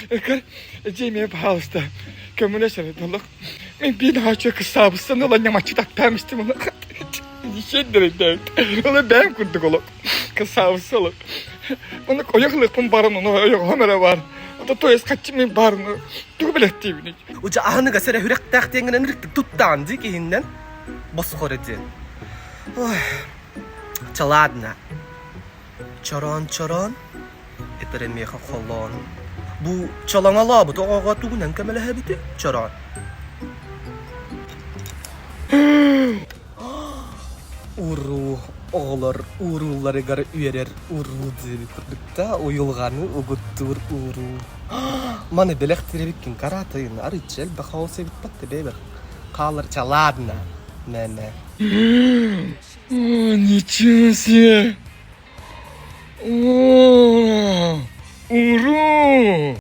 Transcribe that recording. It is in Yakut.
Көр, эдьиий эмиэ пожалуйста, көмөлөс эрэ долох. Мин биир наһааччы кысаабыстан ыла ньамаччы таптаам истим олох. Ишендерейдээбит. Ону бэйэм курдук олох. Кысаабысса олох. Ону ойох ылыахпын барын, ону ойоҕоһом эрэ баар. Ото то есть хаччы мин баарын тугу билэттиибиний? Уже аһыныгас эрэ сүрэхтээх диэҥҥинэн ырыктык туттаан дии киһиннэн босхор диэн. Ой, ча ладно. Чороон-чороон, этэрэ миэхэ холоон. Бу чолоҥолообут оҕоҕо тугунан көмөлөһөбүтүй, чороон? Уруу оҕолор ууруулларыгар үөрэр уруу диэбит курдук да уйулҕаны угуттуур ууруу. Маны бэлэхтиир эбиккин караатайын арыычча элбэх хаос эбит батта бэйбэр хаалар ча ладно мэ-мэ. Ничего себе! О, уруу!